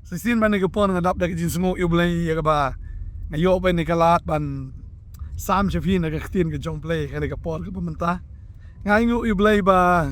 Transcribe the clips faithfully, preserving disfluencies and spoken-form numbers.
Shisien ban ïa ka por nga dap da ka jingsngew ïa U Blei ïa kaba nga ïoh ban ïa ka lad ban sam sha phi na ka ktien ka jong U Blei ha kane ka por kaba mynta. Nga ainguh ïa U Blei ba,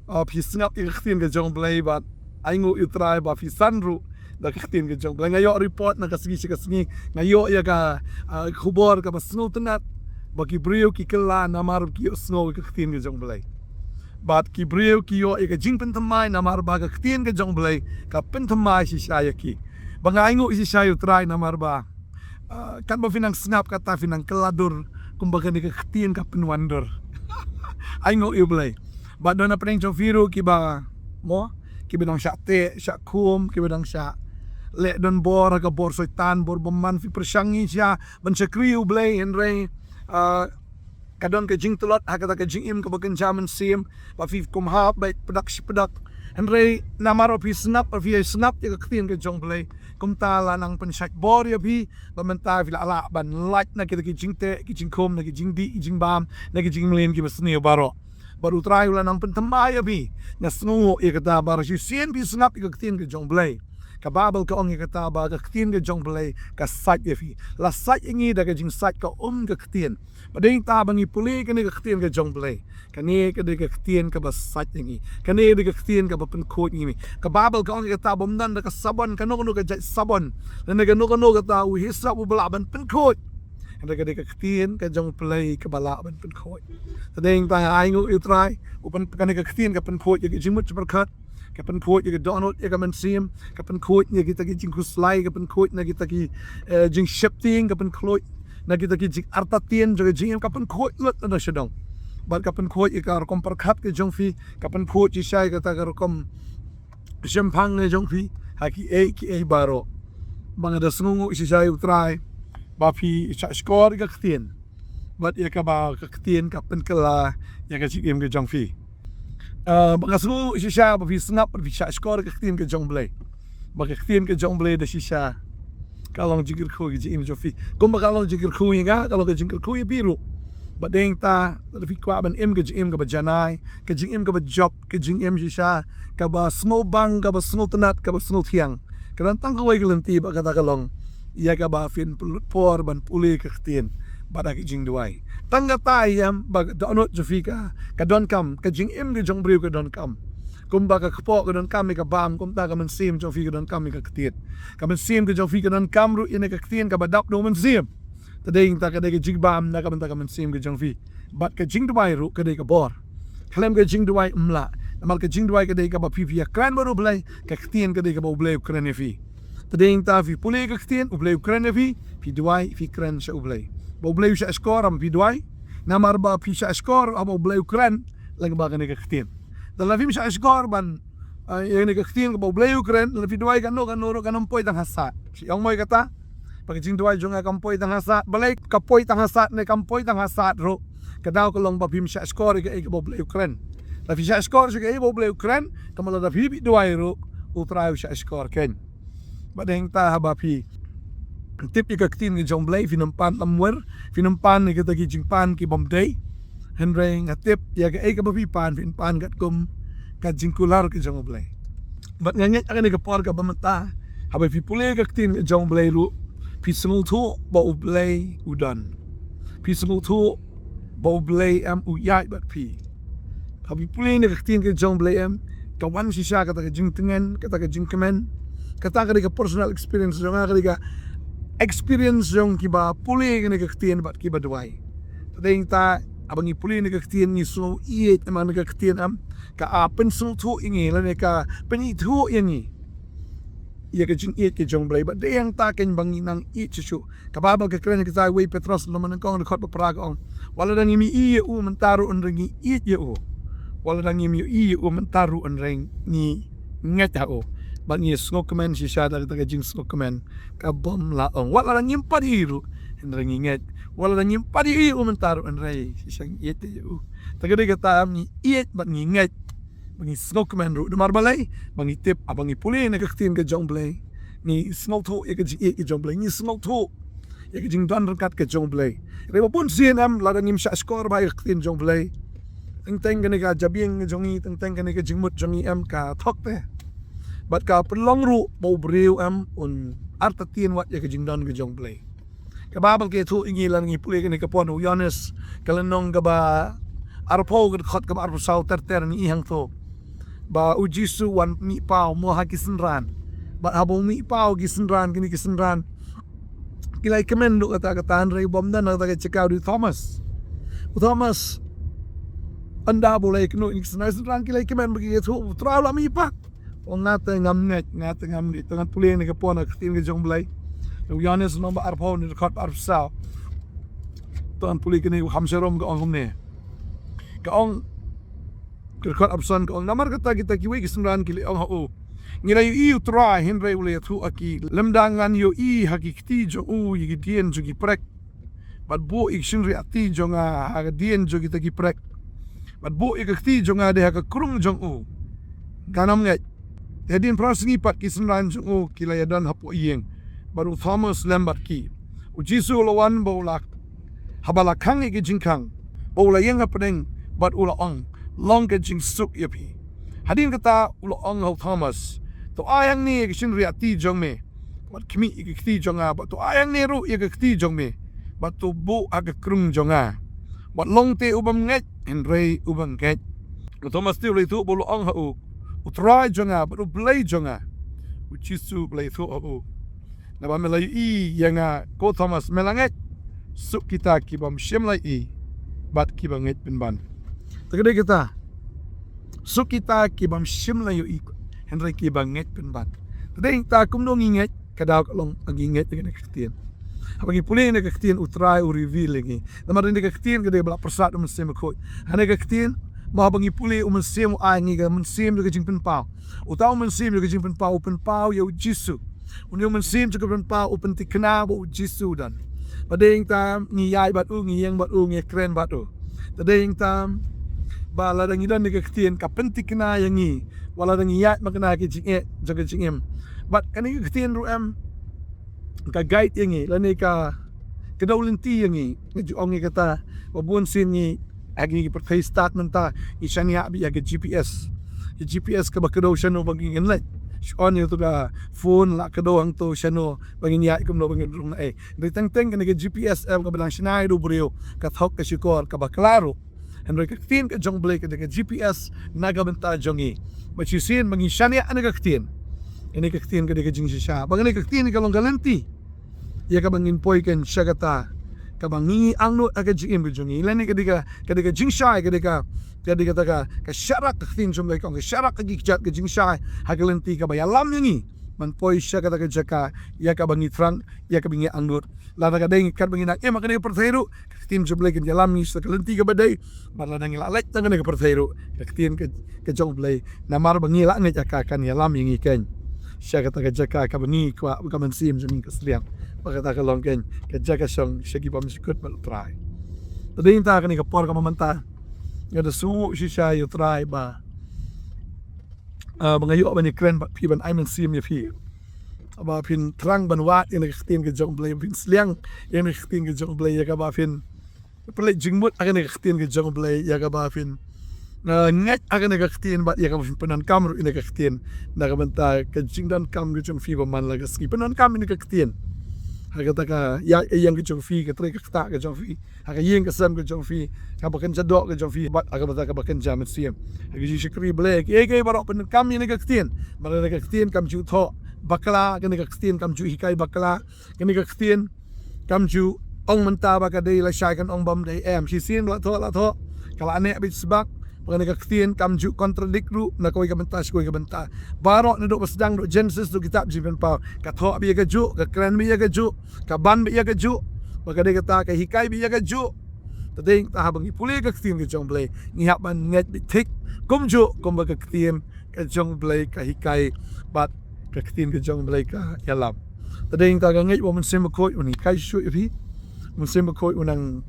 ah, phi sngap ïa ka ktien ka jong U Blei bad ainguh ïa U Trai ba phi san ruh da ka ktien ka jong U Blei. Nga ïoh report na ka sngi sha ka sngi, nga ïoh ïa ka, ah, khubor kaba sngewtynnat ba ki briew ki kylla namar ki ïohsngew ïa ka ktien ka jong U Blei. Bad ki briew ki ïoh ïa ka jingpynthymmai namar ba ka ktien ka jong U Blei ka pynthymmai shisha ïa ki. Ba nga ainguh shisha ïa U Trai namar ba, ah, katba phi nang sngap kata phi nang kylla dur kumba kane ka ktien ka pynwandur. Ainguh ïa U Blei. Bad don na pdeng jong phi ruh kiba, mo, kiba dang shah teh shah khum, kiba dang shah leh donbor ha ka bor Soitan, bor bymman, phi pyrshang ngi sha ban shakri U Blei, hynrei, ah, ka don ka jingtlot ha kata ka jingim kaba kynja mynsiem, ba phi kum hap beit pdak shi pdak. Hynrei namar ba phi sngap, ba phi sngap ïa ka ktien ka jong U Blei, kumta la nang pynshait bor ïa phi, ba mynta phi la lah ban lait na kita ki jingteh ki jingkhum, na ki jingdih ki jingbam, na ki jingmlien kiba sniew baroh. Bad U Trai u la nang pynthymmai ïa phi. Nga sngewnguh ïa kata ba shisien phi sngap ïa ka ktien ka jong U Blei. Ka Baibl ka ong ïa kata ba ka ktien ka jong U Blei ka sait ïa phi. La sait ïa ngi da ka jingsait ka um ka ktien. Bad dei ta ba ngi pule kane ka ktien ka jong U Blei. Kane ka dei ka ktien kaba sait ïa ngi. Kane ka dei ka ktien kaba pynkhuid ïa ngi. Ka Baibl ka ong ïa kata ba ym don da ka sabon, kano kano ka jait sabon, lane kano kano kata u hisap uba lah ban pynkhuid. Hynrei ka dei ka ktien ka jong U Blei kaba lah ban pynkhuid. Te dei ta nga ainguh ïa U Trai, u pyn, kane ka ktien ka pynkhuid ïa ka jingmut jingpyrkhat, ka pynkhuid ïa ka dohnud ïa ka mynsiem, ka pynkhuid ïa kita ki jingkhuslai, ka pynkhuid na kita ki, eh, jingsheptieng, ka pynkhuid na kita ki jingartatien jong ka jingim, ka pynkhuid lut na shadong. Bad ka pynkhuid ïa ka rukom pyrkhat ka jong phi, ka pynkhuid shisha ïa kata ka rukom shemphang ka jong phi ha kiei kiei baroh. Ba nga da sngewnguh shisha ïa U Trai ba phi shah shkor ïa ka ktien, bad ïa kaba ka ktien ka pynkylla ïa ka jingim ka jong phi. Ah, ba nga sngewnguh shisha ba phi sngap bad phi shah shkor ïa ka ktien ka jong U Blei. Ba ka ktien ka jong U Blei da shisha ka long jingkyrkhu ïa ka jingim jong phi. Kumba ka long jingkyrkhu ïa nga, ka long ka jingkyrkhu ïa phi ruh. Bad dei ta lada phi kwah ban im ka jingim kaba janai, ka jingim kaba jop, ka jingim shisha kaba sngewbang, kaba sngewtynnat, kaba sngewthiang, ka don tang kawei ka lynti, bad kata ka long ïa kaba phin pynlut por ban pule ka ktien bad da ka jingduwai. Tang kata ïa ba ka dohnud jong phi ka, ka donkam, ka jingim ka jong u briew ka donkam. Kumba ka kpoh ka donkam ïa ka bam, kumta ka mynsiem jong phi ka donkam ïa ka ktien. Ka mynsiem ka jong phi ka donkam ruh ïa ka ktien kaba dap da u mynsiem. Te dei ta ka dei ka jingbam na ka bynta ka mynsiem ka jong phi. Bad ka jingduwai ruh ka dei ka bor. Khlem ka jingduwai ym lah. Namar ka jingduwai ka dei kaba phi phi ïakren bad U Blei, ka ktien ka dei kaba U Blei u kren ïa phi. Te dei ta phi pule ka ktien, U Blei u kren ïa phi, phi duwai, phi kren sha U Blei. Ba U Blei u shah shkor haba phi duwai. Namar ba phi shah shkor haba U Blei u kren, lyngba kane ka ktien. Te lada phim shah shkor ban, eh, ïa kane ka ktien kaba U Blei u kren, lada phi duwai kano kano ruh kan ym poi tang ha sat. Shi ong mo ïa kata. Ba ka jingduwai jong nga kam poi tang ha sat. Balei ka poi tang ha sat ne kam poi tang ha sat ruh, ka daw ka long ba phim shah shkor ïa kaei kaba U Blei u kren. Lada phi shah shkor sha kaei ba U Blei u kren, ka mut lada phi phi duwai ruh, U Trai u shah shkor keiñ. Bad dei ta haba phi tip ïa ka ktien ka jong U Blei, phin ym pan lamwir, phin ym pan ïa kita ki jingpan ki bym dei. Hynrei nga tip ïa kaei kaba phi pan, phin pan katkum ka jingkular ka jong U Blei. Bad nga ngeit ha kane ka por kaba mynta, haba phi pule ka ktien ka jong U Blei ruh, phi sngewthuh ba U Blei u don. Phi sngewthuh ba U Blei em u ïaid bad phi. Haba phi pule na ka ktien ka jong U Blei em, ka wan shisha kata ka jingtngen, kata ka jingkmen, kata ka dei ka personal experience jong nga, ka dei ka experience jong kiba pule kane ka ktien bad kiba duwai. Te dei ta haba ngi pule na ka ktien ngi sngew ïeit namar na ka ktien em ka, ah, pynsngewthuh ïa ngi lane ka pynithuh ïa ngi ïa ka jingïeit ka jong U Blei. Bad dei ta keiñ ba ngi nang ïeit shuh shuh. Ka Baibl ka kren ïa kata, wei Petros lynnong ba nyngkong dkhot ba phra ka ong, wat lada ngim ïohi ïa u mynta ruh hynrei ngi ïeit ïa u. Wat lada ngim ïohi ïa u mynta ruh hynrei ngi ngeit ha u. Bad ngi sngewkmen shisha da kata ka jingsngewkmen ka bym lah ong. Wat lada ngim pat ïohi ruh hynrei ngi ngeit. Wat lada ngim pat ïohi ïa u mynta ruh hynrei shisha ngi ïeit ïa u. Te ka dei kata em, ngi ïeit bad ngi ngeit. Ba ngi sngewkmen ruh. Namar balei? Ba ngi tip, ah, ba ngi pule na ka ktien ka jong U Blei, ngi sngewthuh ïa ka jingïeit ka jong U Blei, ngi sngewthuh ïa ka jingdon ryngkat ka jong U Blei. Hynrei ba bun sien em, lada ngim shah shkor bha ïa ka ktien jong U Blei, teng teng kane ka jabieng ka jong ngi, teng teng kane ka jingmut jong ngi em ka thok te. Bad ka pynlong ruh ba u briew em un artatien wat ïa ka jingdon ka jong u Blei. Ka Baibl ka ïathuh ïa ngi, lada ngi pule kane ka por na u Ïoannis, ka lynnong kaba arphew, ka dkhot kaba arphew saw ter ter, ngi i hangto ba u Jisu u wan mih paw mo ha ki synran. Bad haba u mih paw ki synran, kine ki synran ki la ïakmen ruh kata kata, hynrei u bym don ha kata ka jaka u dei u Thomas. U Thomas, ynda ba u la ïakynduh ïa ki synran, ki la ïakmen bad ki ïathuh, u Trai u la mih pat. Ong, nga te ngam ngeit, nga te ngam ngeit. Te ngan pule ïa kane ka por na ka ktien ka jong u Blei. U Ïoannis lynnong ba arphew, na ka dkhot ba arphew saw. Te ngan pule kane, u kham sharum ka ong kumne. Ka ong, ka dkhot arphew san ka ong, namar kata kita kiwei ki synran ki la ong ha u, ngi la ïohi u Trai, hynrei u la ïathuh ha ki. Lymda ngan ïohi ha ki kti jong u ïa ki dien jong ki prek, bad buh ïa ki shynriahti jong nga ha ka dien jong kita ki prek, bad buh ïa ka kti jong nga dei ha ka krung jong u, ngan ym ngeit. Te hadien phra sngi pat ki synran jong u ki la ïadon hapoh ïing, bad u Thomas lem bad ki. U Jisu u la wan bad u la, haba la khang ïa ki jingkhang, bad u la ïeng hapdeng, bad u la ong, long ka jingsuk ïa phi. Hadien kata u la ong ha u Thomas, to ai hangne ïa ki shynriahti jong me, bad khmih ïa ki kti jong nga, bad to ai hangne ruh ïa ki kti jong me, bad to buh ha ka krung jong nga. Bad long te u bym ngeit, hynrei uba ngeit. U Thomas te u la ïathuh bad u la ong ha u, u Trai jong nga bad u Blei jong nga. U Jisu u la ïathuh ha u, naba me la ïohi ïa nga, ko Thomas, me la ngeit. Suk kita ki bym shym la ïohi bad ki ba ngeit pynban. Te ka dei kata, suk kita ki bym shym la ïohi, hynrei ki ba ngeit pynban. Te dei ta kumno ngi ngeit, ka daw ka long ha ngi ngeit ïa kane ka ktien. Haba ngi pule ïa kane ka ktien, u Trai u reveal ïa ngi. Namar ïa kane ka ktien ka dei ba la pyrsad u Mynsiem Bakhuid. Ha kane ka ktien, mo haba ngi pule, u Mynsiem u ai ngi ka mynsiem jong ka jingpynpaw. Uta u mynsiem jong ka jingpynpaw u pynpaw ïa u Jisu. Une u mynsiem jong ka jingpynpaw u pynthikna ba u Jisu u don. Ba dei hangta ngi ïaid bad u, ngi ïeng bad u, ngi kren bad u. Te dei hangta ba lada ngi don ïa kane ka ktien, ka pynthikna ïa ngi, wat lada ngi ïaid makna ha ka jingeh jong ka jingim. Bad kane ka ktien ruh em, ka guide ïa ngi, lane ka, ka kdew lynti ïa ngi. Nga ju ong ïa kata, ba bun sien ngi, ha kine ki pyrthei stad mynta, ngi shaniah beit ïa ka G P S. Ka G P S kaba kdew shano ba ngin leit. Shu on ïa uto ka phone, la kdew hangto shano ba ngin ïaid, kumno ba ngin rung naei. Hynrei teng teng kane ka G P S em, kaba dang shna ïa u briew, ka thok ka shukor, ka bakla ruh. Hynrei ka ktien ka jong u Blei ka dei ka G P S na ka bynta jong ngi. Bad shisien ba ngi shaniah ïa kane ka ktien, ïa kane ka ktien ka dei ka jingshisha. Ba kane ka ktien ka long ka lynti ïa kaba ngin poi kein sha kata kaba ngi angnud ha ka jingim ka jong ngi. Lane ka dei ka, ka dei ka jingshai, ka dei ka, ka dei kata ka, ka sharak, ka ktien jong u Blei ka ong, ka sharak ha ki kjat ka jingshai ha ka lynti kaba ïalam ïa ngi ban poi sha kata ka jaka ïa kaba ngi thrang, ïa kaba ngi angnud. Lada ka dei ngi kat ba ngi nang im ha kane ka pyrthei ruh, ka ktien jong u Blei kan ïalam ngi sha ka lynti kaba dei. Bad lada ngi la leit tang kane ka pyrthei ruh, ka ktien ka, ka jong u Blei, namar ba ngi la ngeit ïa ka, kan ïalam ïa ngi kein sha kata ka jaka kaba ngi kwah, ba ka mynsiem jong ngi ka sliang. Ba kata ka long kein ka jaka shong sha ki bymjukut bad u Trai. Te dei hangta kane ka por kaba mynta, nga da sngew shisha ïa u Trai ba, ah, ba nga ïoh ban ïakren bad phi, ban ai mynsiem ïa phi, ba phin thrang ban wad ïa kane ka ktien ka jong u Blei, phin sliang ïa kane ka ktien ka jong u Blei, ïa kaba phin pynleit jingmut ha kane ka ktien ka jong u Blei, ïa kaba phin, ah, ngeit ha kane ka ktien, bad ïa kaba phin pyndonkam ruh ïa kane ka ktien na ka bynta ka jingdonkam ka jong phi ba man la ka sngi. Pyndonkam ïa kane ka ktien ha kata ka ïaid ïeng ka jong phi, ka trei ka ktah ka jong phi, ha ka ïing ka sem ka jong phi, ha kaba kynja doh ka jong phi, bad ha kaba, ha kaba kynja mynsiem. Ha ka jingshakri Blei, kiei kiei baroh pyndonkam ïa kane ka ktien. Bad kane ka ktien kam ju thoh bakla, kane ka ktien kam ju hikai bakla, kane ka ktien kam ju ong mynta ba ka dei lashai, kan ong bym dei, em. Shisien ba la thoh, la thoh, ka la neh beit sbak. Ba kane ka ktien kam ju contradict ruh na kawei ka bynta sha kawei ka bynta. Baroh naduh ba sdang, naduh Genesis, naduh kitab Jingpynpaw, ka thoh beit ïa kajuh, ka kren beit ïa kajuh, ka ban beit ïa kajuh. Ba ka dei kata, ka hikai beit ïa kajuh. Te dei hangta haba ngi pule ka ktien ka jong u Blei, ngi hap ban ngeit beit thik kumjuh kumba ka ktien ka jong u Blei ka hikai bad ka ktien ka jong u Blei ka ïalam. Te dei hangta nga ngeit ba u Mynsiem Bakhuid un hikai shuh shuh ïa phi. U Mynsiem Bakhuid un nang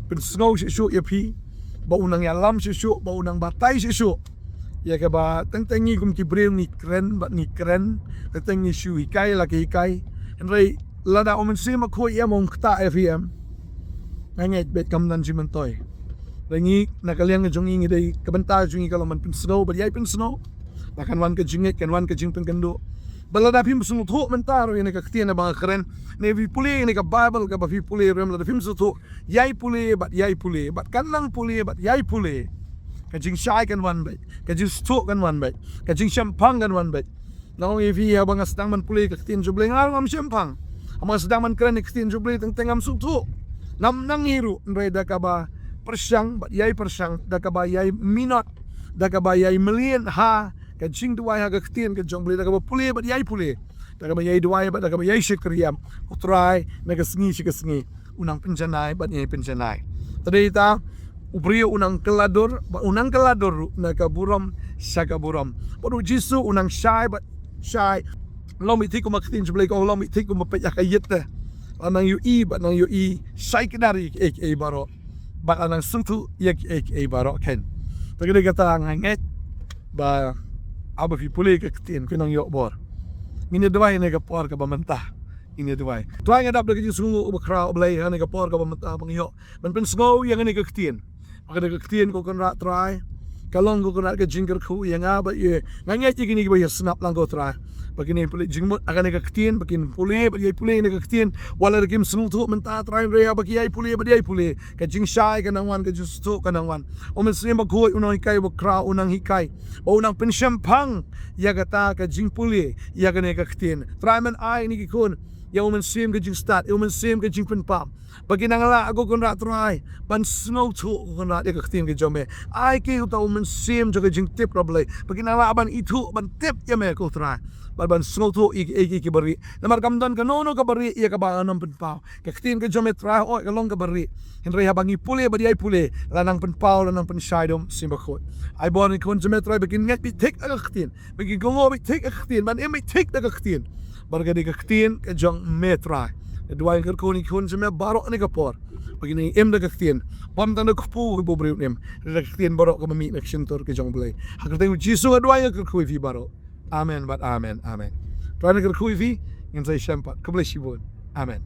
pynsngew shuh shuh ïa phi, ba un nang ïalam shuh shuh, ba un nang batai shuh shuh. Ïa kaba teng teng ngi kum ki briew ngi kren bad ngi kren, teng teng ngi shu hikai la ki hikai. Hynrei lada u Mynsiem Bakhuid em un ktah ïa phi em, nga ngeit beit kam don jingmyntoi. Hynrei ngi na ka liang ka jong ngi, ngi dei, ka bynta jong ngi ka long ban pynsngew bad ïai pynsngew. Te kan wan ka jingngeit, kan wan ka jingpynkynduh. Bad lada phim sngewthuh mynta ruh ïa kane ka ktien ba nga kren, ne phi pule ïa kane ka Baibl kaba phi pule ruh, lada phim sngewthuh, ïai pule bad ïai pule bad kan nang pule bad ïai pule, ka jingshai kan wan beit, ka jingsngewthuh kan wan beit, ka jingshemphang kan wan beit. Nga ong ïa phi, haba nga sdang ban pule ka ktien jong U Blei, nga ruh ngam shemphang. Haba nga sdang ban kren ïa ka ktien jong U Blei, teng teng ngam sngewthuh. Ngam nang hi ruh, hynrei da kaba pyrshang bad ïai pyrshang, da kaba ïai minot, da kaba ïai mlien ha ka jingduwai ha ka ktien ka jong U Blei, da kaba pule bad ïai pule, da kaba ïai duwai bad da kaba ïai shakri ïa U Trai na ka sngi sha ka sngi, u nang pynjanai bad ïai pynjanai. Te dei ta, u briew u nang kylla dur bad u nang kylla dur ruh na ka burom sha ka burom. Bad U Jisu u nang shai bad shai. Long beit thik kumba ka ktien jong U Blei ka ong, long beit thik kumba peit ïa ka ïit te. Nang ïohi bad nang ïohi shai kdar ïa kiei kiei baroh, bad nang sngewthuh ïa kiei kiei baroh, khein. Te ka dei kata, nga ngeit ba haba phi pule ka ktien, phin nang ïoh bor. Ngin ïa duwai ha kane ka por kaba mynta. Ngin ïa duwai. Trai, nga dap da ka jingsngewnguh ba khraw, Blei, ha kane ka por kaba mynta ba ngi ïoh ban pynsngew ïa kane ka ktien. Ba kane ka ktien, ko Kynrad Trai, ka long, ko Kynrad, ka jingkyrkhu ïa nga bad ïa, nga ngeit ïa kine kiba ïa sngap lang, ko Trai, ba kin pule jingmut ha kane ka ktien, ba kin pule bad ïai pule ïa kane ka ktien. Wat lada kim sngewthuh mynta, Trai, hynrei haba ki ïai pule bad ïai pule, ka jingshai kan nang wan, ka jingsngewthuh kan nang wan. U Mynsiem Bakhuid u nang hikai ba khraw, u nang hikai, u nang pynshemphang ïa kata ka jingpule ïa kane ka ktien. Trai, men ai ïa kine ki khun ïa U Mynsiem ka jingstad, ïa U Mynsiem ka jingpynpaw, ba kin nang lah, ko Kynrad Trai, ban sngewthuh, ko Kynrad, ïa ka ktien ka jong me. Ai ïa ki uta U Mynsiem jong ka jingtip, ko Blei, ba kin nang lah ban ithuh, ban tip ïa me, ko Trai, bad ban sngewthuh ïa kiei kiei kiba rieh. Namar kam don kano kano kaba rieh ïa kaba ngam pynpaw. Ka ktien ka jong me, Trai, hooid, ka long kaba rieh, hynrei haba ngi pule bad ïai pule, la nang pynpaw, la nang pynshai da U Mynsiem Bakhuid. Ai bor ïa ki khun jong me, Trai, ba kin ngeit beit thik ha ka ktien, ba kin kohnguh beit thik ha ka ktien, ban im beit thik da ka ktien. Bad ka dei ka ktien ka jong me, Trai. Nga duwai, nga kyrkhu ïa ki khun jong me baroh ha kane ka por, ba kin im da ka ktien, bym tang da ka kpu kaba u briew un im, da ka ktien baroh kaba mih na ka shyntur ka jong U Blei. Ha ka kyrteng U Jisu nga duwai, nga kyrkhu ïa phi baroh. Amen bad amen, amen. Trai, nga kyrkhu ïa phi, ngin sa ïashem pat. Khublei shibun. Amen.